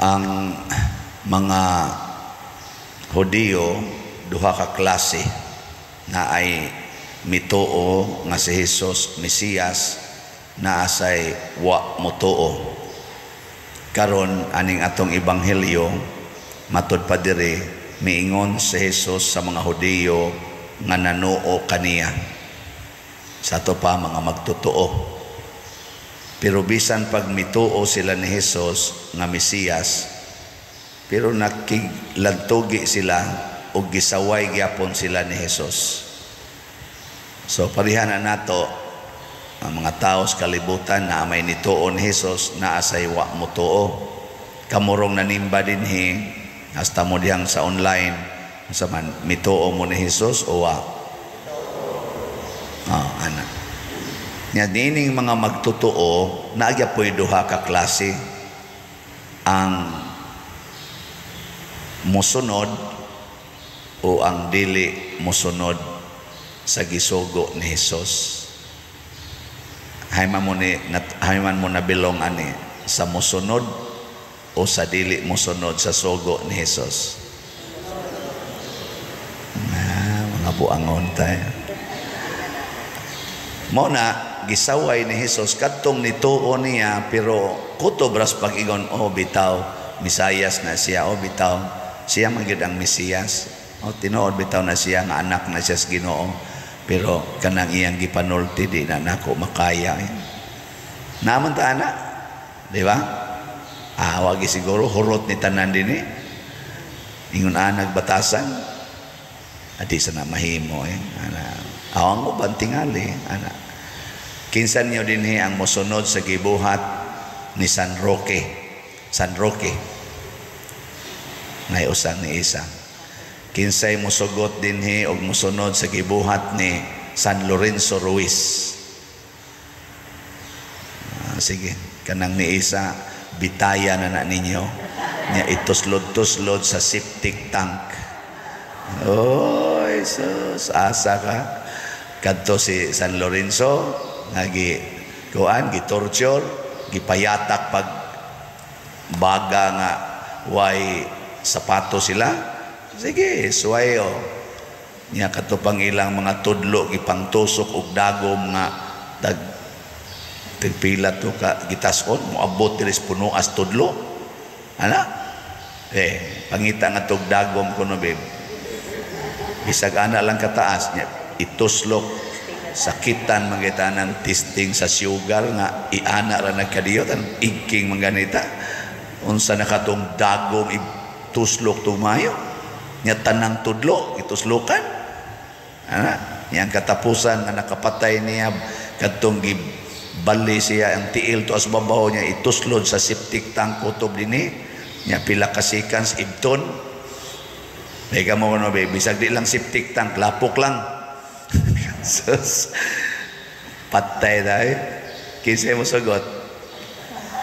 Ang mga Hudiyo, duha ka klase na ay mituo nga si Jesus Mesiyas, naa say wa motuo. Karon, aning atong ebanghelyo, matud pa diri, miingon si Jesus sa mga Hudiyo nga nanuo kaniya. Sa ato pa mga magtotoo. Pero bisan pag mituo sila ni Jesus nga Mesiyas, pero nakiglantugi sila og gisaway gyapon sila ni Jesus. So pareha na nato ang mga tao sa kalibutan na may nituo ni Jesus, naa say wa motuo. Kamurong nanimba dinhi, hasta mo diyang sa online, sa man mituo mo ni Jesus o wa? Oh, ana. Nya nining mga magtotoo, naa gyapoy duha ka klase. Ang musunod o ang dili musunod sa gisugo ni Jesus. Hayman mo nabilong ani sa musunod o sa dili musunod sa sugo ni Jesus. Ah, mga buangon tayo. Mao na gisaway ni Jesus kadtong nituo niya, pero kutob ras pag-ingon, "Oh, bitaw Mesayas na siya, oh, bitaw siya man gyud ang Mesiyas, oh, tinuod bitaw na siya nga anak na siya sa Ginoo, pero kanang iyang gipanulti, di na nako makaya eh." Naman ta ana, di ba? Ah, wagi siguro hurot ni tanan dinhi. Ingon anag batasan, adi sa na mahimo eh. Ana, awang mo bantingali ana. Kinsa niyo dinhi ang mosunod sa gibuhat ni San Roque? San Roque. Nay usang ni isa. Kinsay mosugot dinhi og mosunod sa gibuhat ni San Lorenzo Ruiz? Ah, sige, kanang ni isa bitaya na na ninyo. Nya ituslod-tuslod sa septic tank. Oy, sus, asa ka. Kadto si San Lorenzo nga gi kuan, gi-torture, gipayatak pag baga nga way sapato sila. Sige, suwayo. Nya kadto pang ilang mga tudlo, gipangtusok og dagom nga tag tigpila to ka gitason, moabot diri sa punuas tudlo. Ana? Eh, pangita nga tog dagom kuno, babe. Bisag ana lang kataas nya ituslok, sakitan mangita ng testing sa sugar nga iana ra nagkadiyot ang igking manganita. Unsa na katong dagom ituslok tumayo nya tanang tudlo ituslokan ana. Nya ang katapusan nga nakapatay niya kadtong gibali siya ang tiil to as babaw niya, ituslod sa septic tank kutob dinhi nya pila ka seconds ibton. Mega mo no, baby, bisag di lang septic tank, lapok lang. Sus. Patay dahil. Kinsay mo sugot?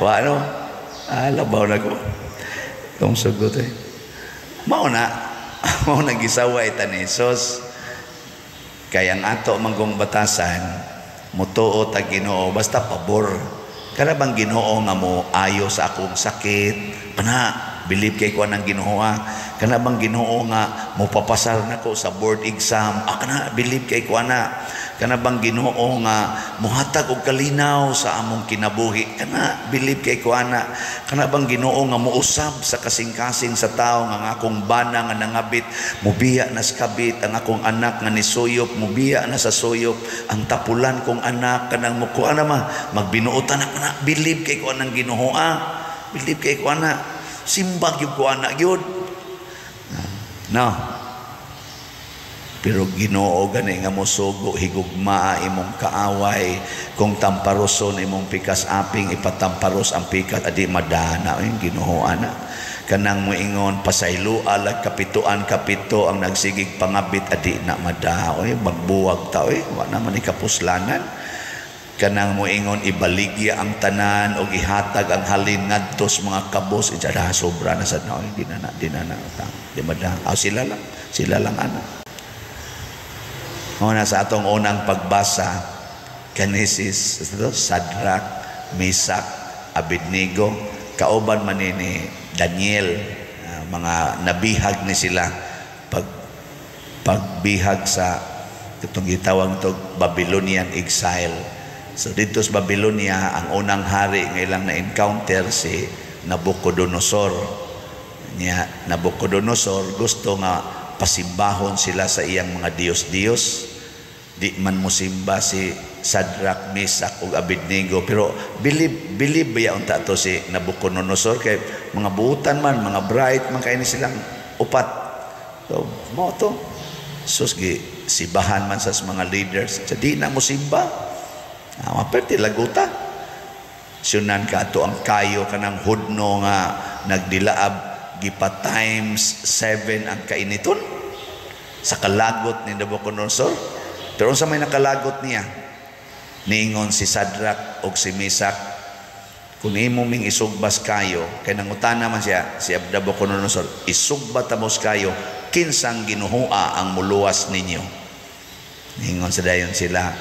Wa ano? Ah, labaw na ko. Kung sugot eh. Mao na gisaway ta ni Jesus. Kaya ang ato manggong batasan, mutuo ta Ginoo basta pabor. Kana bang Ginoo nga mo ayo sa akong sakit? Pana, believe kay ko ang Ginoo ah. Kana bang Ginoo nga mopapasar nako sa board exam? Ah, kana believe kay ko ana. Kana bang Ginoo nga mohatag og kalinaw sa among kinabuhi? Kana believe kay ko ana. Kana bang Ginoo nga mousab sa kasing-kasing sa tao, nga ang akong bana nga nangabit mobiya na sa kabit, ang akong anak nga nisuyop mobiya na sa suyop, ang tapulan kong anak kanang mukuha na ma magbinuotan na, kana believe kay ko anang Ginoo ah. Believe kay ko ana. Simbag gyud ko ana gyud. No. Pero Ginoo gani nga mosugo, higugmaa imong kaaway, kung tamparoson imong pikas aping, ipatamparos ang pikas, adi madana yung Ginoo ana. Kanang moingon pasayloa lag kapituan kapito ang nagsigig pangabit, adi na mada oy, magbuwag ta oy, wa na man ikapuslanan. Kanang moingon ibaligya ang tanan og ihatag ang halin ngadto sa mga kabos, ijada sobra na sad na oy, di na na, di na na ta, di mada. Ah, sila lang ana. Mao na sa atong unang pagbasa, Genesis, ito, Shadrach, Meshach, Abednego, kauban man ni Daniel, mga nabihag ni sila pagbihag sa itong gitawag to Babylonian exile. So dito sa Babylonia, ang unang hari nga ilang na-encounter si Nabucodonosor. Niya Nabucodonosor gusto nga pasimbahon sila sa iyang mga diyos-diyos. Di man mosimba si Shadrach, Meshach ug Abednego, pero believe believe ba unta to si Nabucodonosor kay mga buutan man, mga bright man kay ni silang upat. So mo to, sus, gi sibahan man sa mga leaders sa di na mo simba. Ah, maperti laguta. Sunan ka ato ang kayo kanang hudno nga nagdilaab, gipa times 7 ang kainiton sa kalagot ni Nabucodonosor. Pero unsa may nakalagot niya? Niingon si Shadrach og si Meshach, kung imo ming isugbas kayo, kay nangutana man siya si Nabucodonosor, isugba ta mos kayo, kinsang ginuhua ang muluwas ninyo? Niingon sa dayon sila,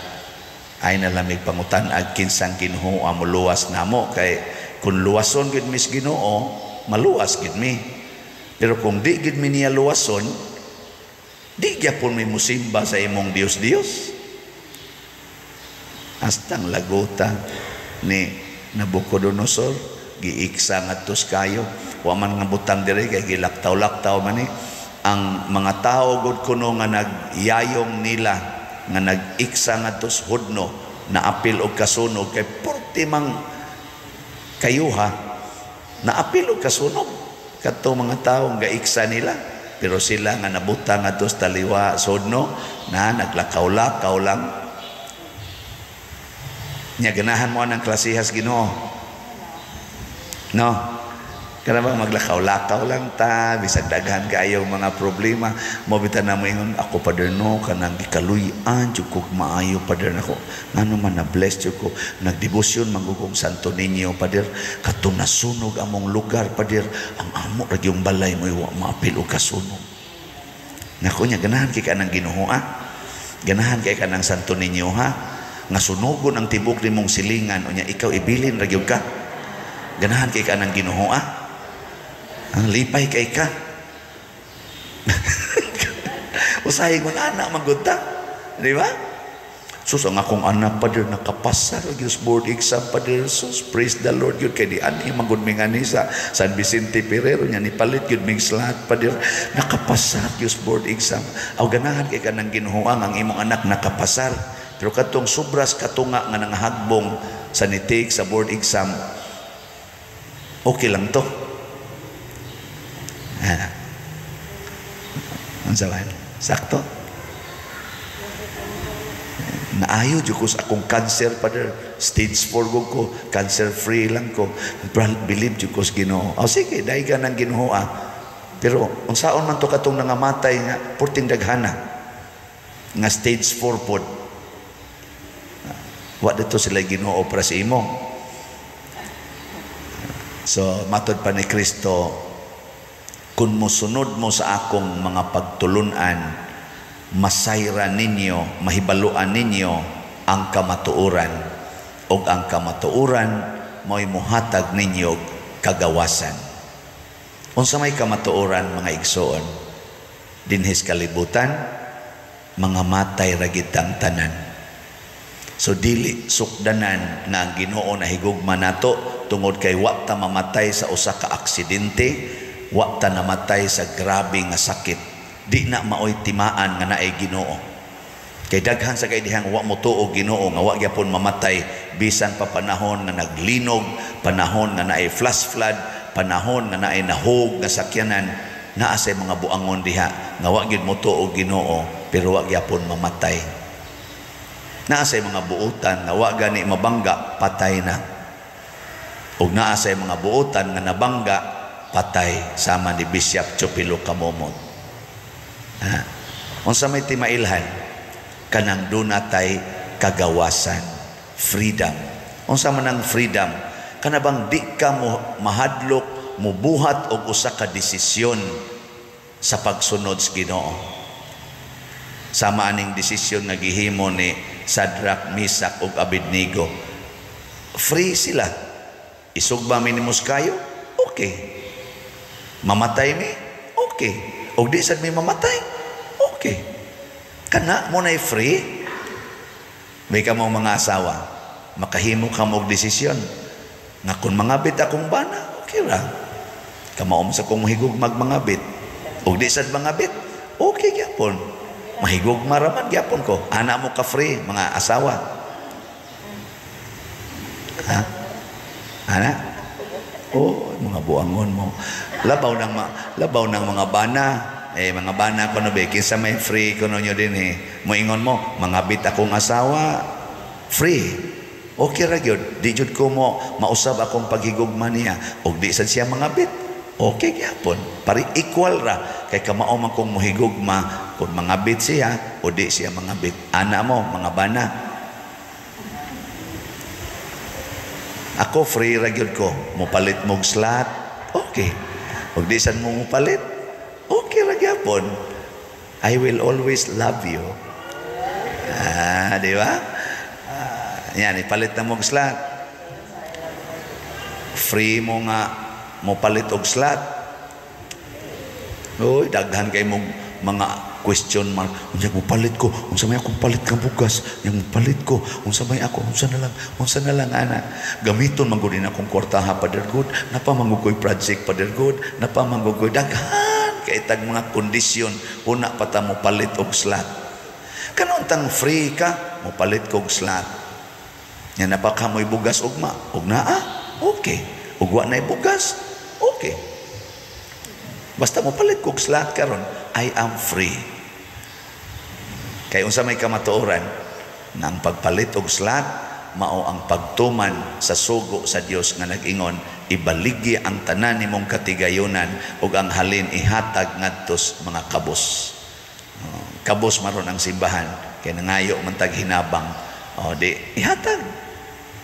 ay nalamig pangutan-ag kinsang Ginoo ang muluwas namo, kay kung luwason gid mis Ginoo, maluwas gid mi, pero kung di gid mi niya luwason, di gyapon mi musimba sa imong Dios Dios. Hastang laguta ni Nabucodonosor, giiksa ngadtos kayo. Wa man nga butang dire kay gilaktaw-laktaw man ni ang mga tao gud kuno nga nagyayong nila nga nag-iksa ngadto sa hudno, naapil og kasunog, kay purti mang kayuha, naapil og kasunog kadto mga tawo nga iksa nila. Pero sila nga nabutang ngadto sa taliwa sa hudno na naglakaw-lakaw lang nya. Ganahan mo ang klasihas Ginoo, no? Kana bang maglakaw-lakaw lang ta bisag daghan kaayo mga problema mo, bitan na mo ingon ako, "Pader, no, kanang gikaluy-an jud ko maayo, pader, nako. Ngano man na bless jud ko, nagdebosyon man kong Santo Niño, pader. Katong nasunog among lugar, pader, ang amo ra gyung balay mo wa maapil og kasunog nako." Nya ganahan kay ka ng Ginoo, ah? Ganahan kay ka ng Santo Niño, ha? Nga sunugon ang tibok nimong silingan, unya ikaw ibilin ra gyud ka. Ganahan kay ka ng Ginoo, ah? Ang lipay kay ka. Usahay ko na anak maggunta. Di ba? Sus, ang akong anak, pader, nakapasar gyud board exam, pader. Sus, praise the Lord yun kay di ani magud mi ngani sa San Vicente Ferrer nya ni palit gyud mig slot, pader, nakapasar gyud board exam. Aw, ganahan kay ka ng Ginoo ang imong anak nakapasar. Pero katong sobras katunga nga nangahagbong sa ni-take sa board exam, okay lang to. Ha. Unsa man? Sakto? Naayo jud ko sa akong cancer, pader. Stage 4 ko, cancer free lang ko. Believe jud ko sa Ginoo. O sige, dahil ka ng Ginoo, ah. Pero unsaon man to katong nangamatay nga purting daghana nga stage 4 pod? Wa dito sila Ginoo para sa imo. So matod pa ni Kristo, kung mosunod mo sa akong mga pagtulunan, masayra ninyo, mahibaluan ninyo ang kamatuoran, ug ang kamatuoran mo'y muhatag ninyo kagawasan. Unsa may kamatuoran, mga igsoon? Dinhis kalibutan, mga matay ra gid tang tanan. So dili sukdanan nga ang Ginoo na higugma nato tungod kay wa ta mamatay sa usa ka aksidente, wa ta namatay sa grabe nga sakit. Di na maoy timaan nga naay Ginoo. Kay daghan sa kay dihang wa motuo Ginoo nga wa gyapon mamatay bisan pa panahon nga naglinog, panahon nga naay flash flood, panahon nga naay nahog nga sakyanan, naa say mga buangon diha nga wa gyud motuo Ginoo pero wa gyapon mamatay. Naa say mga buutan nga wa gani mabangga, patay na. Ug naa say mga buutan nga nabangga, patay, sama ni Bishop Chupilo Camomot. Ha? Unsa may timailhan? Kanang dunatay kagawasan, freedom. Unsa man ang freedom? Kana bang di ka mo mahadlok mubuhat og usa ka desisyon sa pagsunod sa Ginoo. Sama aning desisyon nga gihimo ni Shadrach, Meshach ug Abednego. Free sila. Isugba mi nimos kayo? Okay. Mamatay mi? Okay. Og di sad mi mamatay? Okay. Kana mo na'y free. May ka mo mga asawa, makahimo ka mo og desisyon nga kung mangabit akong bana, okay ra. Kamaom sa kong higugmag mangabit. Og di sad mangabit, okay gyapon. Mahigugma ra man gyapon ko. Ana mo ka free, mga asawa. Ha? Ana? Oh, mga buangon mo. Labaw ng mga bana. Eh, mga bana ko no be, kinsa may free kuno nyo din eh. Moingon mo, mangabit akong asawa, free. Okay ra gyud. Di jud ko mo mausab akong paghigugma niya. Og di sad siya mangabit, okay gyapon. Pari equal ra kay kamao man kong mohigugma kung mangabit siya o di siya mangabit. Ana mo, mga bana. Ako free ra gyud ko. Mopalit mog slot, okay. Og di sad mo mopalit, okay ra gyapon. I will always love you. Ah, di ba? Ah, yan, ipalit na mog slot. Free mo nga mopalit og slot. Uy, daghan kay mong mga question mark. Unsa mo palit ko? Unsa may akong palit kang bugas? Yang palit ko. Unsa may ako? Unsa na lang? Unsa na lang ana? Gamiton man gud akong kwartaha, Father God. Napa man ko'y project, Father God. Napa man ko'y daghan kay tag mga kondisyon una pa ta mo palit og slot. Kanon tang free ka, mo palit kog slot. Nya napa ka mo'y bugas ugma? Og naa? Okay. Ug wa na'y bugas? Okay. Basta mo palit kog slot karon, I am free. Kay unsa may kamatuoran nga ang pagpalit og slot mao ang pagtuman sa sugo sa Dios nga nag-ingon, ibaligi ang tanan nimong katigayonan ug ang halin ihatag ngadtos mga kabos. Oh, kabos maron ang simbahan kay nangayo man tag hinabang. Oh, di ihatag.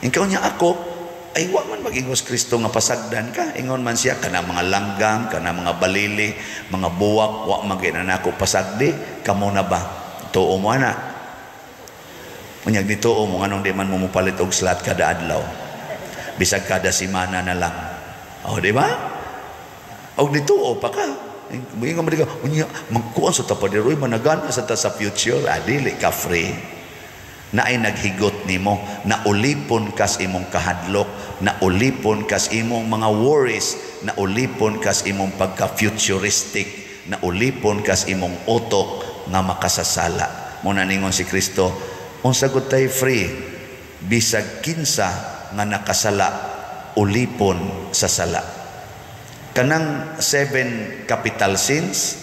Inkaw niya ako ay wa man mag-ingos Kristo nga pasagdan ka. Ingon man siya kana mga langgang, kana mga balili, mga buwak, wa man gyud nako pasagdi. Kamo na ba? Tuo mo ana. Unyag nituo mo nganong di man mo mopalit og slot kada adlaw. Bisag kada semana na lang. O, di ba? Og nituo pa ka. Ingon man di ka, unya magkuan sa tapadero, managana sa ta sa future, ah, dili ka free. Na ay naghigot nimo, na ulipon kas imong kahadlok, na ulipon kas imong mga worries, na ulipon kas imong pagka-futuristic, na ulipon kas imong utok nga makasasala. Muna ningon si Kristo, unsa gud tay free, bisag kinsa nga nakasala, ulipon sa sala. Kanang 7 capital sins,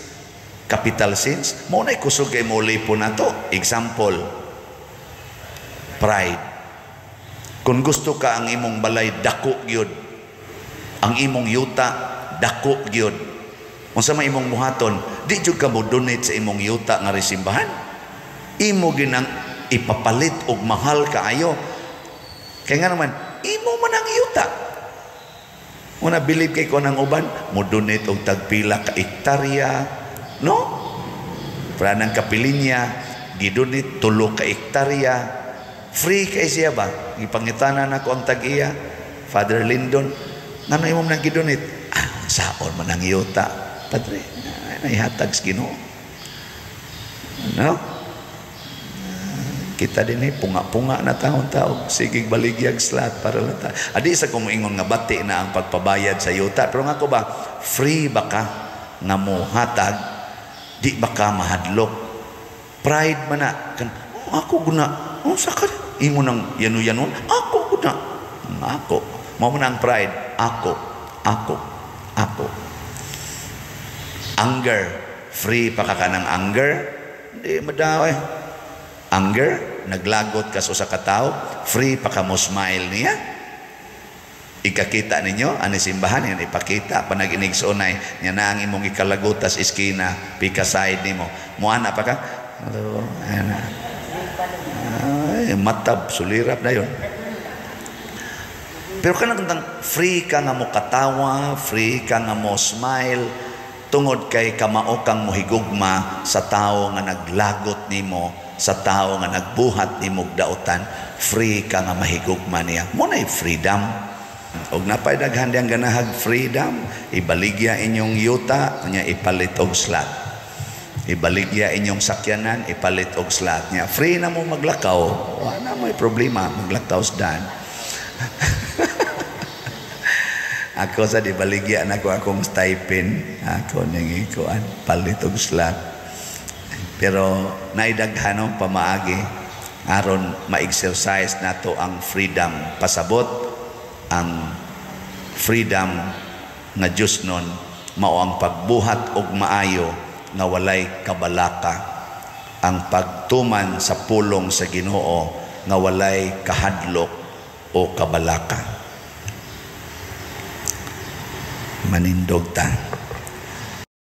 mao nay kusog kay mo ulipon nato. Example, pride. Kung gusto ka ang imong balay dako gyud, ang imong yuta dako gyud, unsa may imong buhaton, di jud ka mo donate sa imong yuta nga resimbahan. Imo ginang ipapalit og mahal kaayo. Kay nga naman imo man ang yuta. Una believe kay ko ng uban mo donate og tagpila ka hektarya, no? Para nang kapilinya gidonate 3 ka hektarya. Free kay siya ba? Gipangitanan nako ang tag-iya, Father Lyndon. Ngano imong nang gidonate? Ah, saon man ang yuta, padre. Naihatag sa Ginoo. No? Kita din eh, punga-punga na taon-taon. Sige, baligyag slot para lang ta. Adi sa kung ingon nga bati na ang pagpabayad sa yuta. Pero nga ko ba, free ba ka nga mohatag? Di ba ka mahadlok? Pride man na. Kan, oh, ako guna. Oh, saka imo nang yanu-yanon. Ako guna. Ako. Mao man ang pride. Ako. Ako. Ako. Anger. Free pa ka ng anger? Hindi, madaw eh. Anger, naglagot ka sa usa ka tawo, free pa ka mo smile niya. Ikakita ninyo, ani simbahan, yan ipakita, panag-inigsunay, niya na ang imong ikalagotas iskina, pika side nimo. Muana pa ka? Hello, ana. Ay, matab, sulirap na yun. Pero kanang tang free ka nga mo katawa, free ka nga mo smile, tungod kay kamao kang mohigugma sa tao nga naglagot nimo, sa tao nga nagbuhat nimog daotan, free ka nga mahigugma niya. Mo na'y freedom. Og napay daghan diyang ganahag freedom, ibaligya inyong yuta, nya ipalit og slot. Ibaligya inyong sakyanan, ipalit og slot. Nya free na mo maglakaw, wala mo'y problema maglakaw sa dan. Ako sa ibaligya na ko akong stipend, ako ning ikuan palit og slot. Pero naidaghanon pamaagi aron ma-exercise nato ang freedom, pasabot ang freedom nga Dios nun mao ang pagbuhat og maayo nga walay kabalaka, ang pagtuman sa pulong sa Ginoo nga walay kahadlok o kabalaka. Manindog ta.